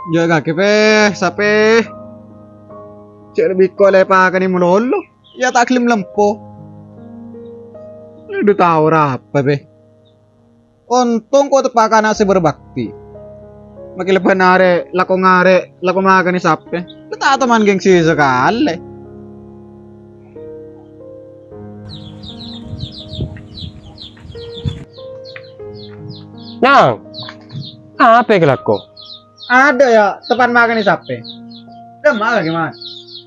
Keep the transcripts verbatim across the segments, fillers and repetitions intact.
Jâ' kakè, Pè, sapè. Cè' lebbi ko' lè pakanè malolo. Iyâ ta' ghellem lempo. Adu tao rapa, Pè. Ontong ko' teppa' kana' sè berbakti. Makè lebban arè, lako ngarè', lako makanè sapè. Adu ta' toman gengsi sakalè. Nang, apa kalako? Ada ya, tepan makan di sape. Udah makan gimana?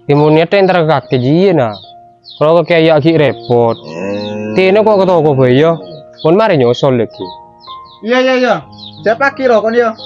Timunnya teh entar ke kaki jina. Kalau ke kaya agi repot. Tino kok ke toko bayo. Pun mari nyosol lagi. Iya, iya, iya. Siapa kiro kon yo?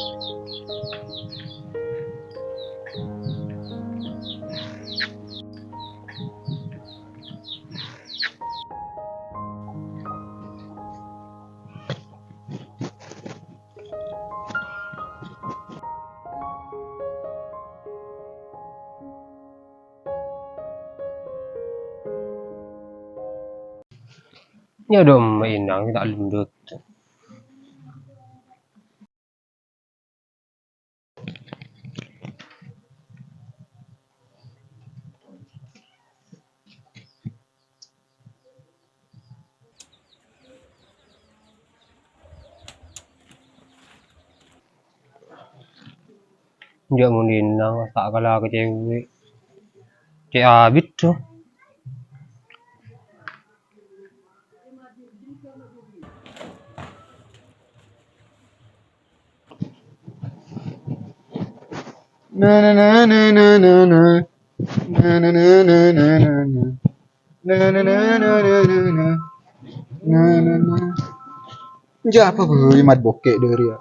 Nyodo mainang tak lendut. Enjâ' mon dinna' ta' kala ka cewek. Cè' abit, to. Na, na, na, na. Na, na, na, na, na, na, na. Na, na, na, na, na, na, na. Na, na, na. Jâ' apa bhâi Mat bokè' dhâri, ya?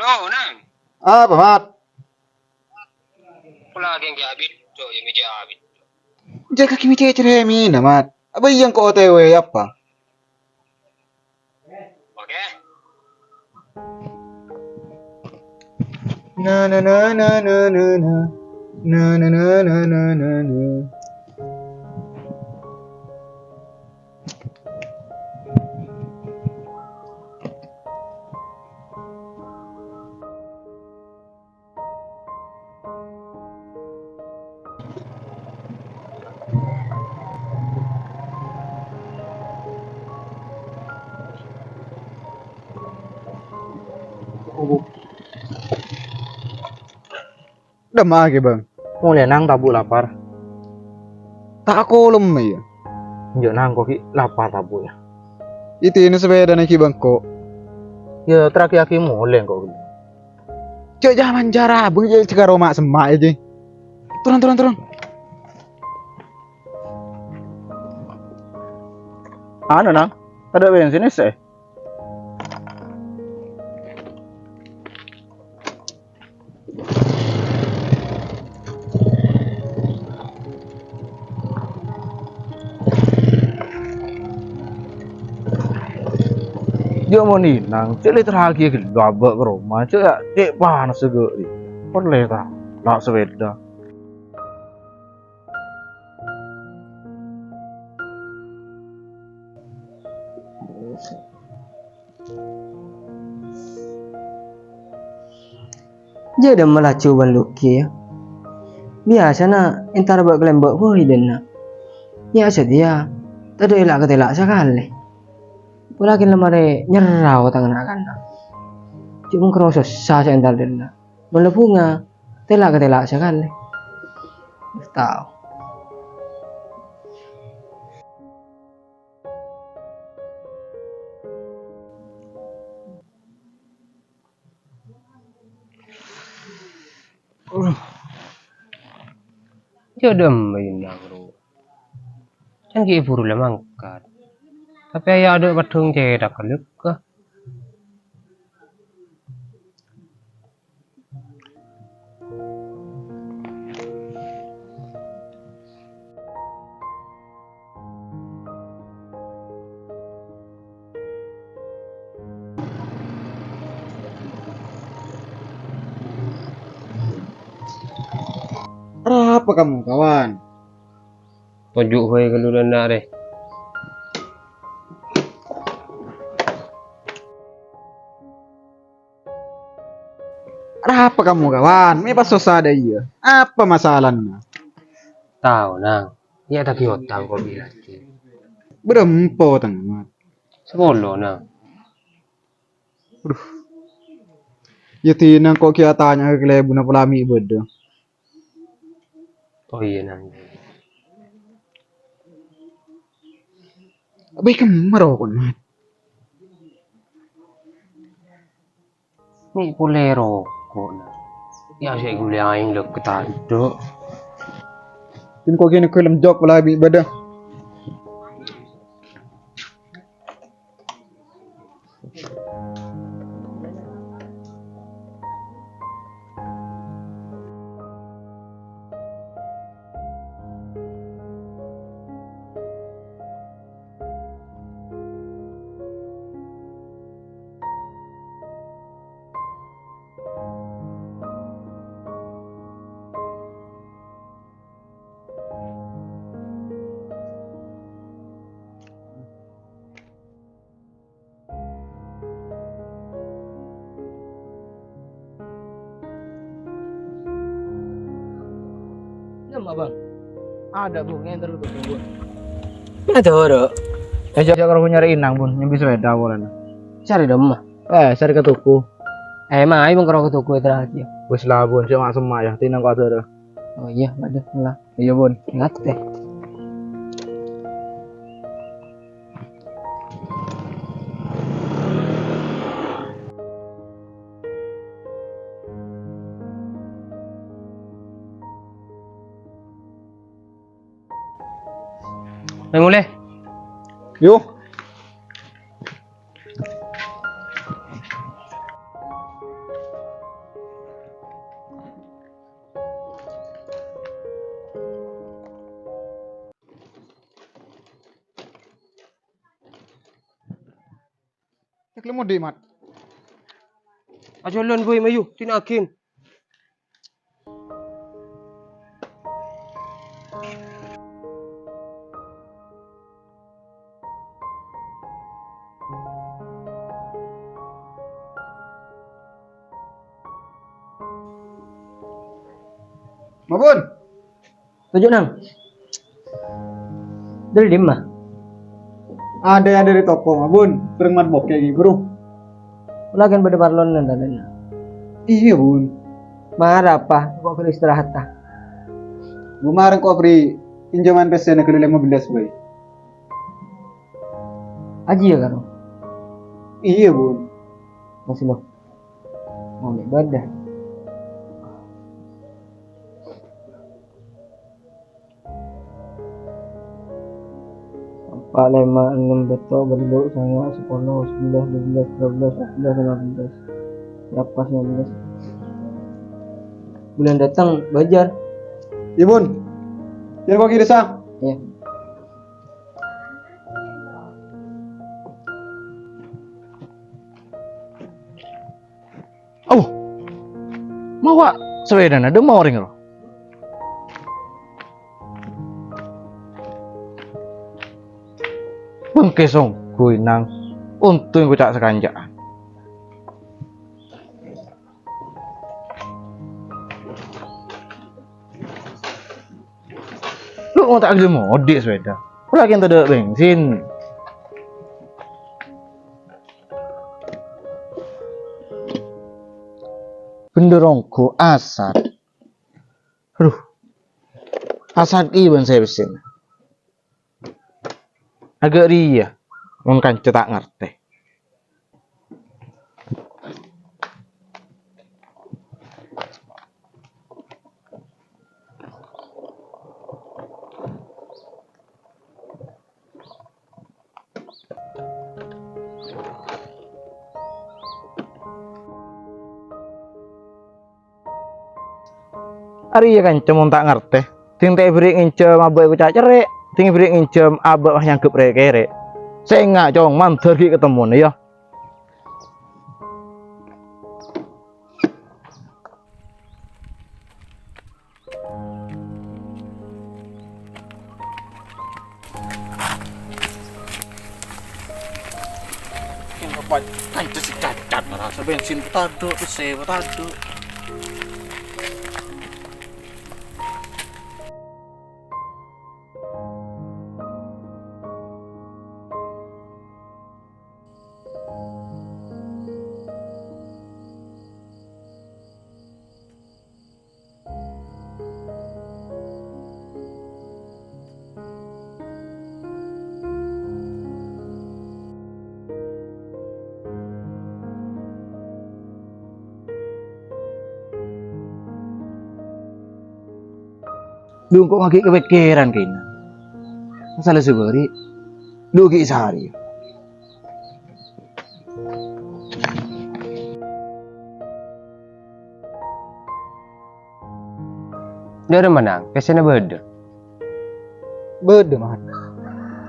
Lo, Nang. Apa, Mat? Pola ghi' abit, Cok, ya, mèjâ abit. Jâ' kakè mèjâ cermènna, Mat. Apa iyâ engko' O T W apa? Oke. Na, na, na, na, na, na, na. Na, na, na, na, na, na, na. Dâmma ghi, Bâng. Molè nang tabu' lapar. Ta' akolom, yâ. Enjâ' nang ko' ghi' lapar tabu', yâ. Itèna sapèdana ghi' bângko. Yâ, teraghi-aghi molè ko' ghi'. Cè' jhâman jhâ' rabu, cè' karo ma' semma', yâ, Ji. Turun, turun, turun. Anu, Nang, tadâ' bensin, sè? Jâ' mon inang, cè' lè teraghi ghâllu abâ' ka roma, cè' yâ, cè' panassa ghâri. Pon lè ta', la' sapèda. Jâ' dâmma laju bân Luki, yâ. Biyasana entar bâ' kalèmbâ' bhâi dâ'enna'. Yâ, satèya tadâ' èla'-katèla' sakalè. Pola kèng la marè nyerra otangnga na'-kana'. Cè' mangkèn sossa sè entar dâ'enna'. Mon la bhunga, tèla-katèla' sakalè. Tao. Jâ' dâmma inang, ro. Can ghi' buru la mangkat. Tapè yâ adâ' paddhung cèthak kalèkka. Arapa kamu, kawan? Toju' bhâi ghâllu dâ'enna' rè. Arapa kamu, kawan? Mè' pas sossa dâ' iyâ. Apa masalana? Tao, Nang. Iyâ taghi otang ko' bilâ. Bârâmpa otangnga, Mat? Sapolo, Nang. Adhu. Iyâ, dinah ko' ghi' atanya ka kalèbunna pola mè' bâdâ. Oh iyâ, Nang. Bâi kemma roko', Mat. Mè' polè roko', Nang. Iyâ, sè ghulâ aèng lè' ketandhâ. Din ko' ghi' neggu' lem jok pola mè' bâdâ. Nyamma, Bang? Adâ', Bu, ngènter ka toko, Bu. Adâ', Bro. Eh, jhâ', jhâ' karo nyarè Inang, Bun. Nyambi sepeda polana. Sarè dimma? Eh, sarè ka toko. Eh, mayu mengko ka toko terakhir. Wis la, Bun, coma semma' yâ, dinah ko' adâ'. Oh iyâ, adâ', la. Iyâ, Bun. Ngatè. Mè' molè. Yo. Cè' lemmo dhi', Mat. Ajhâlân, Boy, mayu, dinah aghing. Mabun. Toju', Nang. Dâri dimma? Adâ' dâri toko, Mabun. Bhâreng Mat Bokke ghi, Bro. Kaulâ kan bâdâ parlona, Nang. Iyâ, Bun. Mara apa? Ko' bhâreng istirahat, ta? Gu marèn ko' bhâreng pinjhâman pèssèna ghâllu lèma bellâs bhâi. Ajiyâ, karo? Iyâ, Bun. Masih lo. Molè bâdâ. Empa', lèma', ennem, pètto', bâllu', sanga', sapolo, sabellâs, dubellâs, trabellâs, empat bellâs, lima bellâs. Yâ, pas lima bellâs. Bulân dâteng, bâjâr. Iyâ, Bun. Jhâ' ko' ghi' dissa'. Iyâ. Oh, mawa sepedana dâ' morèng, ro. Bengkes ongghu, Inang. Ontong ko' ca'-sakanca'an. Lo' ta' ghellem odi' sepeda. Pola kèng tadâ' bensin. Bhendher ongghu asat. Aduh. Asat kèya bân servisèn. Aghâ' rèya, mon kanca ta' ngartè. Arèya kanca mon ta' ngartè, dhing ta' èberri' ngènjhâm abâ' èkoca' cerrè', dhing èberri' ngènjhâm abâ' pas nyangghep rè'-kèrè'. Sènga', Cong, mandhâr ghi' katemmona, yâ. Kanca sè cacat, marasa bensin tadâ', pèssè tadâ'. Dhu engko' ngaghi' kapèkkèran kèna. Masalah sabâri', dhu ghi' sarè. Dâ'remma, Nang, pèssèna bâdâ? Bâdâ, Man.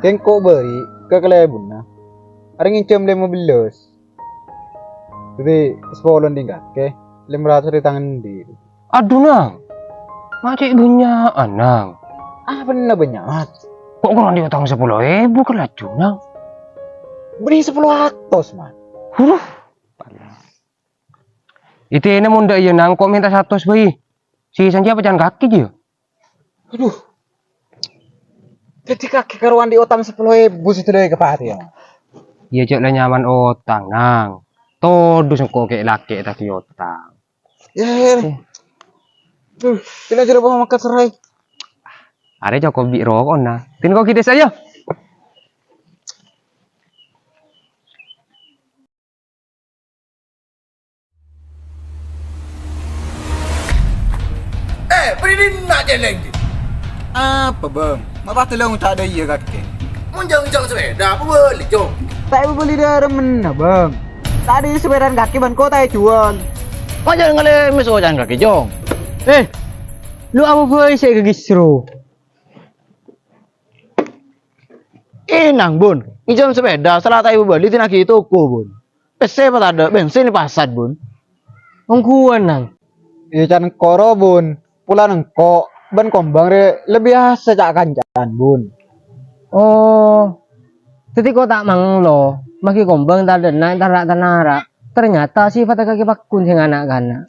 Kèng engko' bâri' ka kalèbunna. Arèya ngènjhâm lèma bellâs. Dhâddhi sapolo ènḍing kakè, lèma ratos rè tangan endi'. Adhu, Nang. Ma' cè' bânnya'an, Nang. Apana bânnya', Mat? Kok korang andi' otang sapolo èbu kalajhu, Nang? Bânnè sapolo atos, Mat. Huduh. Itèna mon dâ' iyâ, Nang, kok mènta satos bhâi. Sè sanjâ pèca'an kakè, jiyâ. Adhu. Dhâddhi kakè karowa andi' otang sapolo èbu sè dhulâi kapatèya. Iyâ, jhâ' la nyamana otang, Nang. Todus engko' kè' lakè' taghi otang. Yâ, yâ, yâ. Duh, pina jârâ pamangkat sèraè. Arè cokop bi' roko'na. Tin ko' ghi' dessa, yâ. Eh, bâdâ dinna' cèlèng, Ji? Apa, Bâng? Ma' padâ la ngoca' dâ' iyâ kakè. Mon jhâng-jhâng sapèda, pabâli, Jong. Ta' èpabâli dâremma, Bâng. Tadâ' sapèdana kakè bân ko' ta' èjuwâl. Ma' jhâ' ngalèmè soca'an kakè, Jong. Eh, lu apa bhâi sè èkaghissro? Ènang, Bun. Ngènjhâm sapèda, sala ta' èpabâli, dinaghi toko, Bun. Pèssè apa tadâ', bensin èpasat, Bun. Ongghuwân, Nang. Iyâ, can engko' ro, Bun. Polana engko' bân Kombang rè lebbi asè ca'-kanca'an, Bun. Oh. Dhâddhi ko' ta' manglo, maghi Kombang tadâ'na èntar ra'-tanara'. Ternyata sifatta kakè pagghun sè ngana'-kana'.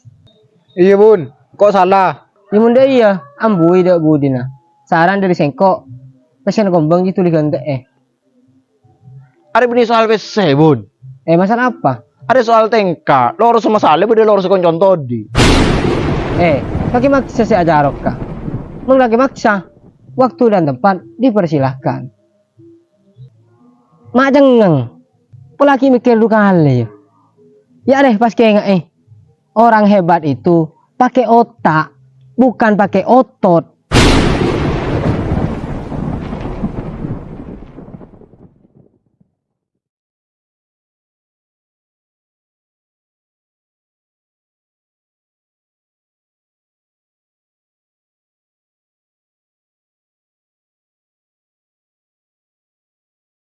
Iyâ, Bun. Ko' sala. Yâ, mon dâ' iyâ, ambuwi dâ' budina. Saran dâri sèngko', pèssèna Kombang ghi' dhuli ghântè'è. Arè bânnè soal pèssè, Bun. Eh, masalah apa? Arè soal tèngka, lorosna masalah bâdâ lorosna konco todi. Eh, kakè maksa sè acarokka. Mon kakè maksa, waktu dan tempat dipersilahkan. Ma' cengngeng. Polana ghi' mèkkèr du kalè, yâ. Yâ arè, pas kènga'è. Orang hebat itu pakai otak, bukan pakai otot.